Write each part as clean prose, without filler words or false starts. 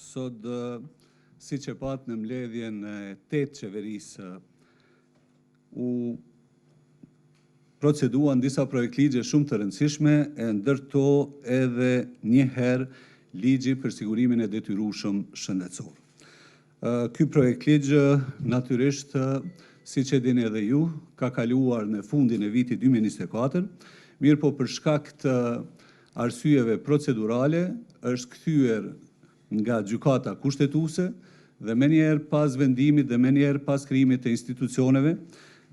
Sot, siç e patë në mbledhjen e 8 qeverisë, u proceduan disa projektligje shumë të rëndësishme, e ndër to edhe një herë ligji për sigurimin e detyrueshëm shëndetësor. Ky projektligj, natyrisht, siç e dini edhe ju, ka kaluar në fundin e vitit 2024, mirëpo për shkak të arsyeve procedurale është kthyer nga Gjykata Kushtetuese dhe menjëherë pas vendimit dhe menjëherë pas krijimit të institucioneve,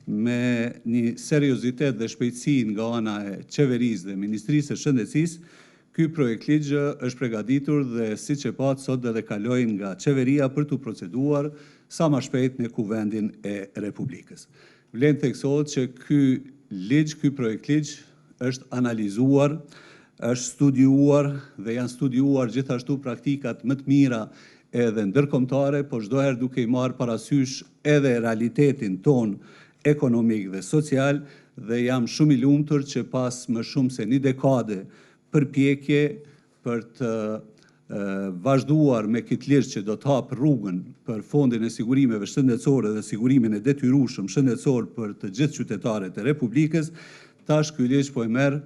me një seriozitet dhe shpejtësi nga ana e Qeverisë dhe Ministrisë së Shëndetësisë, ky projektligj është përgatitur dhe siç e patë sot edhe kaloi nga Qeveria për t'u proceduar sa më shpejt në Kuvendin e Republikës. Vlen të theksohet që ky ligj, ky projektligj është analizuar, është studiuar dhe janë studiuar gjithashtu praktikat më të mira edhe ndërkombëtare, por çdo herë duke i marrë parasysh edhe realitetin tonë ekonomik dhe social dhe jam shumë i lumtur që pas më shumë se një dekade përpjekje për të vazhduar me këtë ligj që do të hapë rrugën për fondin e sigurimeve shëndetësore dhe sigurimin e detyrueshëm shëndetësor për të gjithë qytetarët e Republikës, tash ky ligj po e merr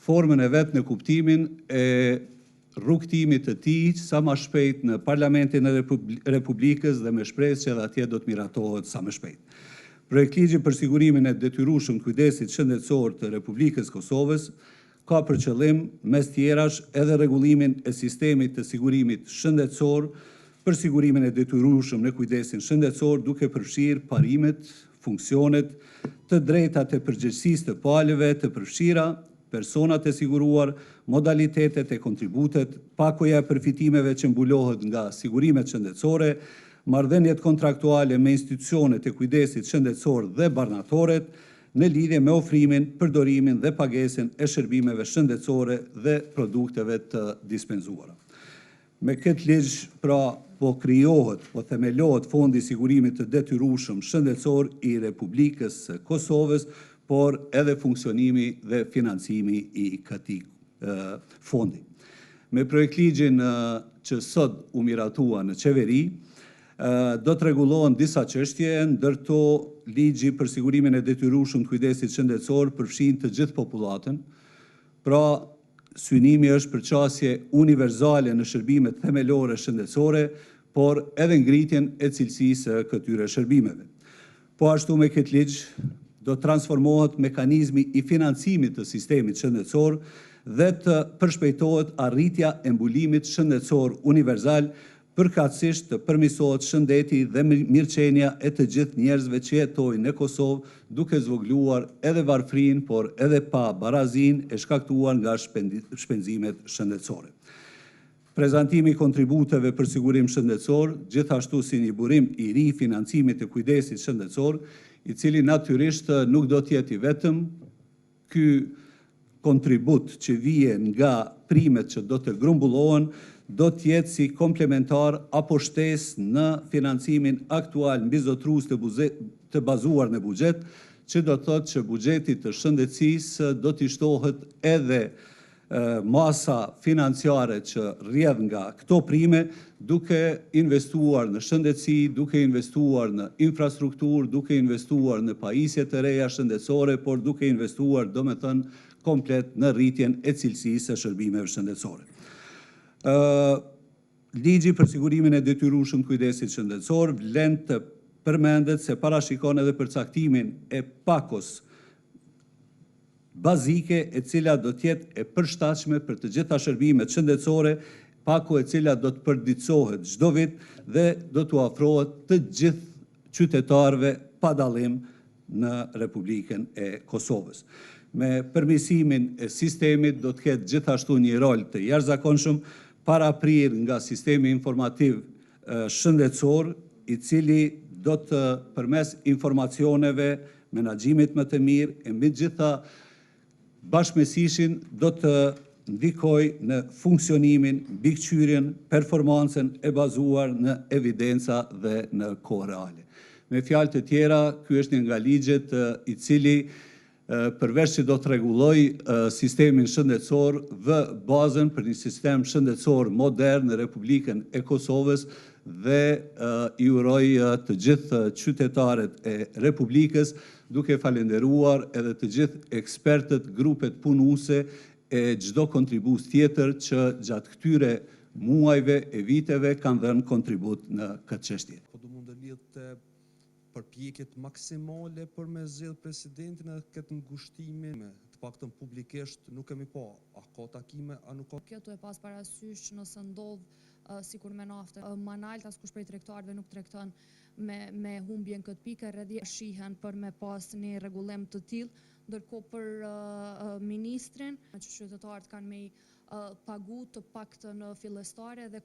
formën e vet në kuptimin e rrugëtimit të tij sa më shpejt në Parlamentin e Republikës dhe me shpresë që edhe atje do të miratohet sa më shpejt. Projektligji për sigurimin e detyrueshëm të kujdesit shëndetësor të Republikës Kosovës ka për qëllim, mes tjerash, edhe rregullimin e sistemit të sigurimit shëndetësor për sigurimin e detyrueshëm në kujdesin shëndetësor, duke përfshirë parimet, funksionet, të drejtat e përgjegjësisë të palëve të përfshira, personat e siguruar, modalitetet e kontributet, pakoja e përfitimeve që mbulohet nga sigurimet shëndetësore, marrëdhëniet kontraktuale me institucionet e kujdesit shëndetësor dhe barnatoret, në lidhje me ofrimin, përdorimin dhe pagesën e shërbimeve shëndetësore dhe produkteve të dispenzuara. Me këtë ligj, pra, po krijohet, po themelohet Fondi i Sigurimit të Detyrueshëm Shëndetësor i Republikës së Kosovës, por edhe funksionimi dhe financimi i këtij fondi. Me projektligjin që sot u miratua në qeveri, do të rregullohen disa çështje, ndër to ligji për sigurimin e detyrueshëm të kujdesit shëndetësor përfshin të gjithë popullatën. Pra, synimi është përqasje universale në shërbimet themelore shëndetësore, por edhe ngritjen e cilësisë së këtyre shërbimeve. Po ashtu me këtë ligj do të transformohet mekanizmi i financimit të sistemit shëndetësor dhe të përshpejtohet arritja e mbulimit shëndetësor universal, përkatësisht të përmirësohet shëndeti dhe mirëqenia e të gjithë njerëzve që jetojnë në Kosovë, duke zvogëluar edhe varfërinë, por edhe pabarazinë e shkaktuar nga shpenzimet shëndetësore. Prezantimi i kontributeve për sigurim shëndetësor, gjithashtu si një burim i ri financimit të kujdesit shëndetësor, i cili natyrisht nuk do të jetë i vetëm, ky kontribut që vije nga primet që do të grumbullohen, do të jetë si komplementar apo shtesë në financimin aktual mbizotërues të, të bazuar në buxhet, që do të thotë që buxhetit të shëndetësisë do t'i shtohet edhe masa financiare që rrjedh nga këto prime, duke investuar në shëndetësi, duke investuar në infrastrukturë, duke investuar në pajisje të reja shëndetësore, por duke investuar, domethënë, komplet në rritjen e cilësisë së shërbimeve shëndetësore. Ligji për sigurimin e detyrueshëm të kujdesit shëndetësor vlen të përmendet se parashikon edhe përcaktimin e pakos bazike e cila do të jetë e përshtatshme për të gjitha shërbimet shëndetësore, pako e cila do të përditësohet çdo vit dhe do t'u afrohet të gjithë qytetarëve pa dallim në Republikën e Kosovës. Me përmirësimin e sistemit do të ketë gjithashtu një rol të jashtëzakonshëm paraprirë nga sistemi informativ shëndetësor, i cili do të përmes informacioneve, menaxhimit më të mirë e mbi të gjitha bashkë me SISH-in do të ndikoj në funksionimin, mbikëqyrjen, performancën e bazuar në evidenca dhe në kohë reale. Me fjalë të tjera, ky është një nga ligjet i cili përveç që do të rregullojë sistemin shëndetësor, vë bazën për një sistem shëndetësor modern në Republikën e Kosovës dhe i uroj të gjithë qytetarët e Republikës, duke falënderuar edhe të gjithë ekspertët, grupet punuese e çdo kontribues tjetër që gjatë këtyre muajve e viteve kanë dhënë kontribut në këtë çështje. Po du mund të lidhte përpjekjet maksimale për me zgjedh presidentin edhe këtë ngushtimin, të paktën publikisht nuk kemi pa, a ka takime, a nuk ka. Kjo tu e pas parasysh që nëse ndodh sikur me naftë ma nalt, askush prej tregtarëve nuk tregton me humbjen këtë pikë, rrjedhje shihen për me pas një rregullim të tillë, ndërkohë për ministrin, që qytetarët kanë me i pagu të paktën fillestare dhe ku.